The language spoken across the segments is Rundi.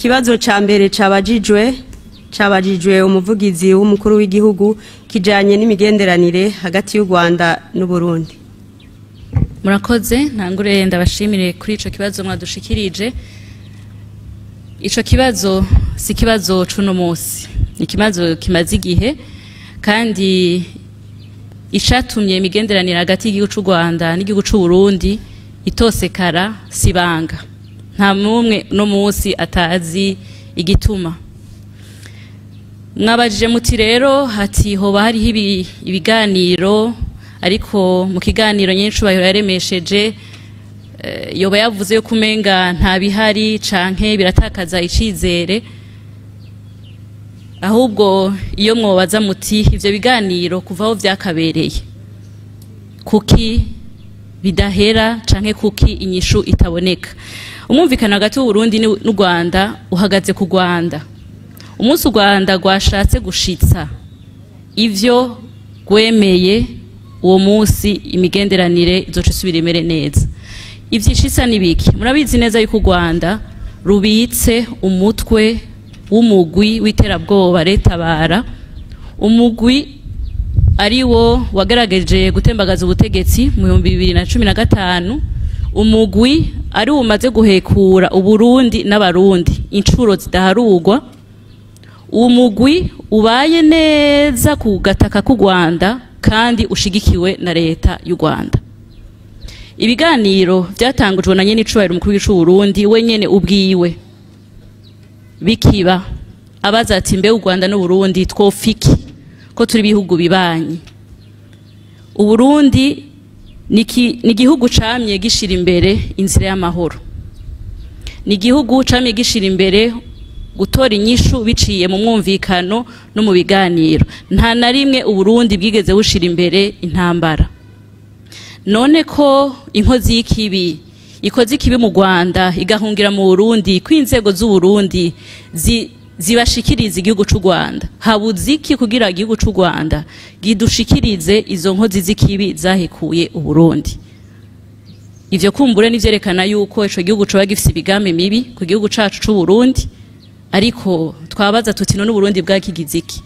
Ikibazo ca mbere cabajijwe umuvugizi w'umukuru w'igihugu kijanye n'imigenderanire hagati y'u Rwanda n'u Burundi. Murakoze, ntangure ndabashimire kuri ico kibazo mwadushikirije. Ico kibazo si kibazo cuno munsi, ni ikibazo kimaze igihe, kandi icatumye imigenderanire hagati y'igihugu c'u Rwanda n'igihugu c'u Burundi itosekara sibanga. Nta mumwe no munsi atazi igituma. Mwabajije muti rero hati hoba hariho ibiganiro, ariko mu kiganiro nyincubahiro yaremesheje yoba yavuze yuko umenga nta bihari canke biratakaza icizere. Ahubwo iyo mwobaza muti ivyo biganiro kuva aho vyakabereye kuki bidahera canke kuki inyishu itaboneka. Umwumvikano hagati y'u Burundi n'u Rwanda uhagaze ku Rwanda. Umunsi u Rwanda rwashatse gushitsa ivyo rwemeye, uwo munsi imigenderanire izoca isubira imere neza. Ivyishitsa nibiki? Murabizi neza yuko u Rwanda rubitse umutwe w'umugwi w'iterabwoba Retabara, umugwi ari wo wagerageje gutembagaza ubutegetsi mu 2015, umugwi ari umaze guhekura Uburundi n'Abarundi incuro zidaharurwa, umugwi ubaye neza ku gataka k'u Rwanda kandi ushigikiwe na leta y'u Rwanda. Ibiganiro byatangujwe na nyenicubahiro umukuru w'igihugu c'u Burundi wenyene ubwiwe, bikiba abaza ati mbe u Rwanda n'u Burundi twofiki ko turi bihugu bibanyi. Uburundi ni igihugu camye gishira imbere inzira y'amahoro, ni igihugu camye gishira imbere gutora inyishu biciye mu mwumvikano no mu biganiro. Nta na rimwe Uburundi bwigeze bushira imbere intambara. None ko inkozi y'ikibi ikoze ikibi mu Rwanda igahungira mu Burundi, ko inzego z'u Burundi zibashikiriza igihugu c'u Rwanda, habuze iki kugira igihugu c'u Rwanda gidushikirize izo nkozi z'ikibi zahekuye Uburundi? Ivyo kumbure nivyerekana yuko ico gihugu coba gifise imigambi mibi ku gihugu cacu c'u Burundi, ariko twabaza tuti none Uburundi bwakigize iki?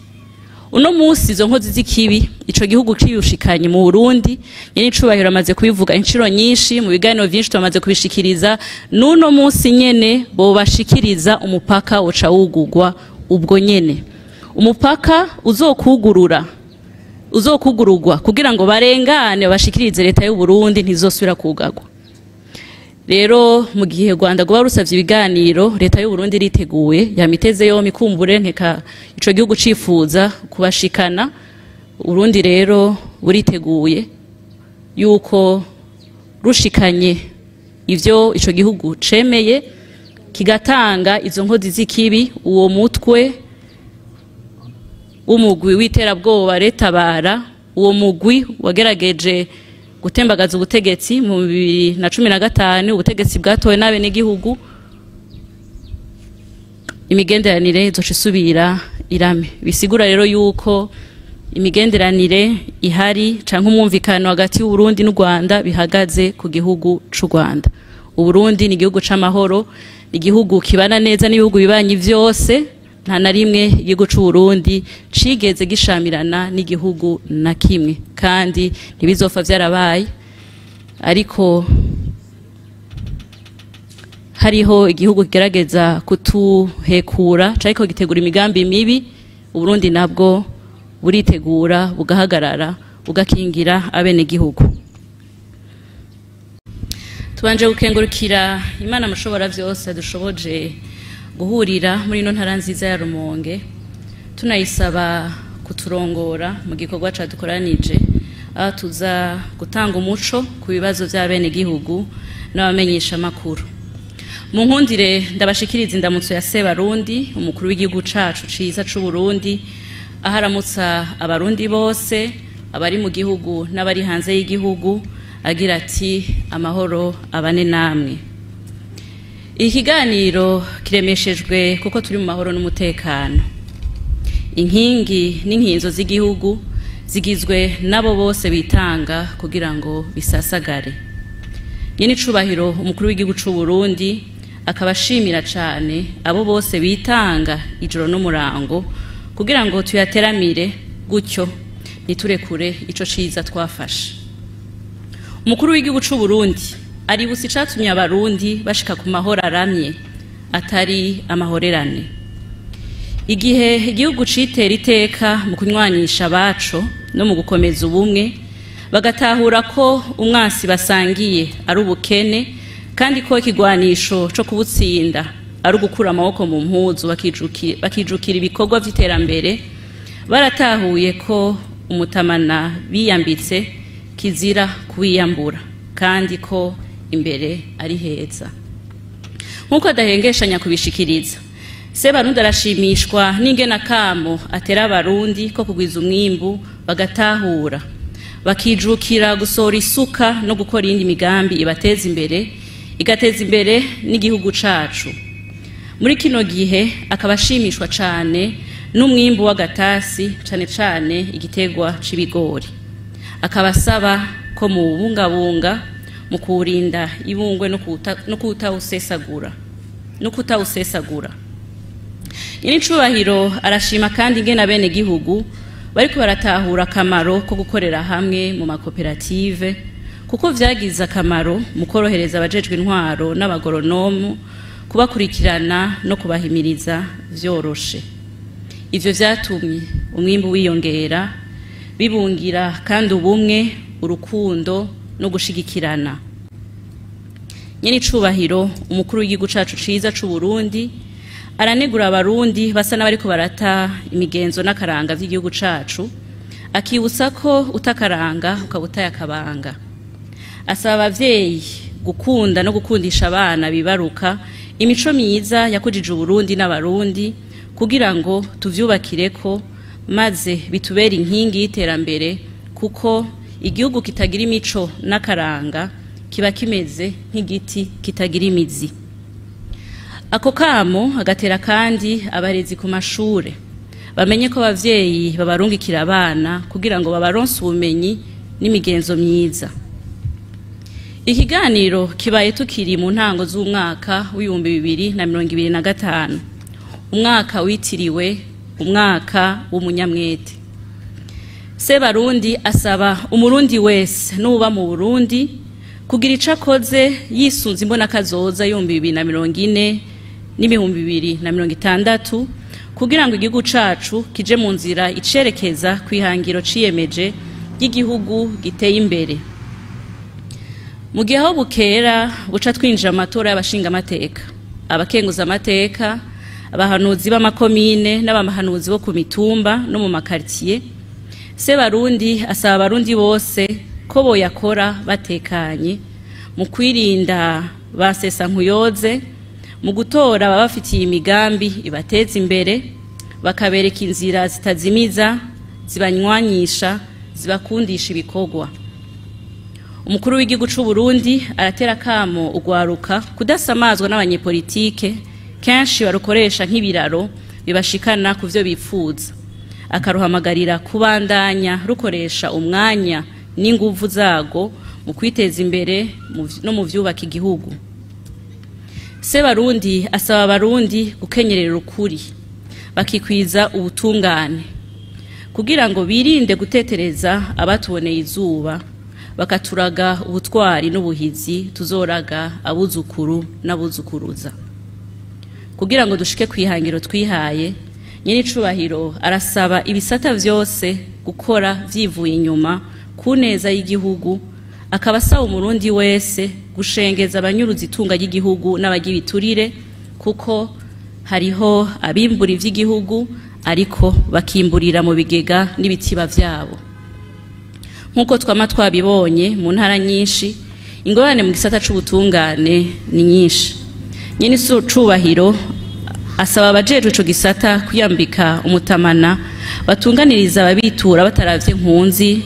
Uno munsi izo nkozi z'ikibi ico gihugu kiyushikanye mu Burundi, nyene icubahiro amaze kubivuga incuro nyinshi mu biganiro vyinshi tumaze kubishikiriza, nuno munsi nyene bobashikiriza umupaka woca wugurwa ubwo nyene. Umupaka uzokugururwa kugira ngo barengane bashikirize leta y'u Burundi, ntizosubira kugagwa. Rero mu gihe Rwanda rwoba rusavye ibiganiro, leta y'u Burundi iriteguye, yamiteze yompi kumbure nkeka ico gihugu cifuza kubashikana. Urundi rero buriteguye yuko rushikanye ivyo ico gihugu cemeye, kigatanga izo nkozi z'ikibi, uwo mutwe w'umugwi w'iterabwoba Retabara, uwo mugwi wagerageje gutembagaza ubutegetsi mu 2015, ubutegetsi bwatowe n'abenegihugu, imigenderanire izoca isubira irame. Bisigura rero yuko imigenderanire ihari canke umwumvikano hagati y'u Burundi n'u Rwanda bihagaze ku gihugu c'u Rwanda. Uburundi ni igihugu c'amahoro, igihugu kibana neza n'ibihugu bibanyi vyose. Nta na rimwe igihugu c'u Burundi cigeze gishamirana n'igihugu na kimwe, kandi ntibizopfa vyarabaye. Ariko hariho igihugu kigerageza kutuhekura cariko gitegura imigambi mibi, Uburundi nabwo buritegura bugahagarara bugakingira abenegihugu. Tubanje gukengurukira Imana mushobora vyose dushoboje guhurira muri ino ntara nziza ya Rumonge, tunayisaba kuturongora mu gikorwa cadukoranije, aho tuza gutanga umuco ku bibazo vy'abenegihugu n'abamenyesha makuru. Mu nkundire ndabashikiriza indamutso ya Sebarundi, umukuru w'igihugu cacu ciza c'u Burundi, aho aramutsa abarundi bose abari mu gihugu n'abari hanze y'igihugu, agira ati amahoro abane namwe. Ikiganiro kiremeshejwe kuko turi mu mahoro n'umutekano. Inkingi n'inkinzo z'igihugu zigizwe nabo bose bitanga kugira ngo bisasagare. Nyene icubahiro umukuru w'igihugu c'u Burundi Akabashimira cane abo bose bitanga ijoro n'umurango kugira ngo tuyateramire, gutyo ntiturekure ico ciza twafashe. Umukuru w'igihugu c'u Burundi aributsa icatumye abarundi bashika ku mahoro aramye atari amahorerane. Igihe igihugu citera iteka mu kunywanisha abaco no mu gukomeza ubumwe, bagatahura ko umwansi basangiye ari ubukene, kandi ko ikigwanisho co kubutsinda ari ugukura amaboko mu mpuzu bakijukira ibikorwa vy'iterambere, baratahuye ko umutamana biyambitse kizira kuwiyambura, kandi ko imbere ari heza. Nk'uko adahengeshanya kubishikiriza, Sebarundi arashimishwa n'ingene akamo atera abarundi ko kugwiza umwimbu, bagatahura bakijukira gusohora isuka no gukora iyindi migambi ibateza imbere, igateza imbere n'igihugu cacu. Muri kino gihe akaba ashimishwa cane n'umwimbu w'agatasi, cane cane igitegwa c'ibigori. Akaba asaba ko mu bungabunga, mu kuwurinda ibungwe no kutawusesagura. Nyenicubahiro arashima kandi ingene abenegihugu bariko baratahura akamaro ko gukorera hamwe mu makoperative, kuko vyagize akamaro mu korohereza abajejwe intwaro n'abagoronomu kubakurikirana no kubahimiriza vyoroshe. Ivyo vyatumye umwimbu wiyongera, bibungira kandi ubumwe, urukundo no gushigikirana. Nyenicubahiro umukuru w'igihugu cacu ciza c'u Burundi aranegura abarundi basa n'abariko barata imigenzo n'akaranga vy'igihugu cacu, akibutsa ko utakaranga ukaba utaye akabanga. Asaba abavyeyi gukunda no gukundisha abana bibaruka imico myiza yakujije Uburundi n'abarundi, kugira ngo tuvyubakireko maze bitubere inkingi y'iterambere, kuko igihugu kitagira imico n'akaranga kiba kimeze nk'igiti kitagira imizi. Ako kamo agatera kandi abarezi ku mashure bamenye ko abavyeyi babarungikira abana kugira ngo babaronse ubumenyi n'imigenzo myiza. Ikiganiro kibaye tukiri mu ntango z'umwaka w'2025, umwaka witiriwe umwaka w'umunyamwete. Sebarundi asaba umurundi wese n'uba mu Burundi kugira ico akoze yisunze imbonakazoza y'2040 n'2060, kugira ngo igihugu cacu kije mu nzira icerekeza kwihangiro ciyemeje ry'igihugu giteye imbere. Mu gihe aho bukera buca twinjira mu matora y'abashinga amateka, abakenguza amateka, abahanuzi b'amakomine n'abahanuzi bo ku mitumba no mu makartier, Sebarundi asaba abarundi bose ko boyakora batekanye, mu kwirinda basesa nkuyoze, mu gutora ababafitiye imigambi ibateza imbere, bakabereka inzira zitazimiza, zibanywanyisha, zibakundisha ibikorwa. Umukuru w'igihugu c'u Burundi aratera kamo ugwaruka kudasamazwa n'abanyepolitike kenshi barukoresha nk'ibiraro bibashikana ku vyo bipfuza, akaruhamagarira kubandanya rukoresha umwanya n'inguvu zago mu kwiteza imbere no mu vyubaka igihugu. Sebarundi asaba abarundi gukenyerera ukuri, bakikwiza ubutungane, kugira ngo birinde gutetereza abatuboneye izuba, bakaturaga ubutwari n'ubuhizi tuzoraga abuzukuru n'abuzukuruza. Kugira ngo dushike kwihangiro twihaye, Nyenicubahiro arasaba ibisata vyose gukora vyivuye inyuma ku neza y'igihugu, akaba asaba umurundi wese gushengeza abanyuruza itunga ry'igihugu n'abagibiturire, kuko hariho abimbura ivy'igihugu ariko bakimburira mu bigega n'ibitiba vyabo. Nkuko twama twabibonye mu ntara nyinshi, ingorane mu gisata c'ubutungane ni nyinshi. Nyenicubahiro asaba abajejwe ico gisata kwiyambika umutamana, batunganiriza ababitura bataravye nkunzi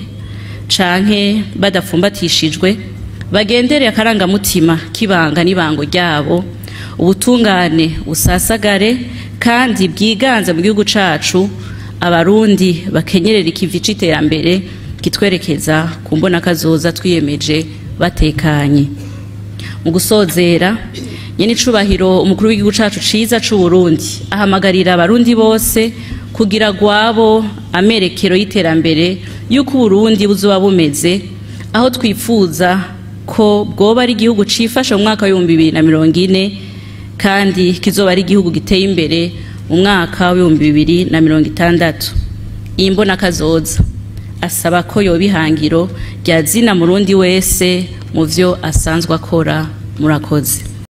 canke badapfumbatishijwe, bagendere akarangamutima k'ibanga n'ibango ryabo, ubutungane busasagare kandi bwiganze mu gihugu cacu, abarundi bakenyerera ikivi c'iterambere kitwerekeza ku mbonakazoza twiyemeje batekanye. Mu gusozera, Nyenicubahiro umukuru w'igihugu cacu ciza c'u Burundi ahamagarira abarundi bose kugira gwabo amerekero y'iterambere y'uko Uburundi buzoba bumeze, aho twifuza ko bwoba ari igihugu cifashe mu mwaka w'ibihumbi 2040, kandi kizoba ari igihugu giteye imbere mu mwaka w'ibihumbi 2060. Iyi mbona kazoza asaba ko yoba ihangiro rya zina murundi wese mu vyo asanzwe akora. Murakoze.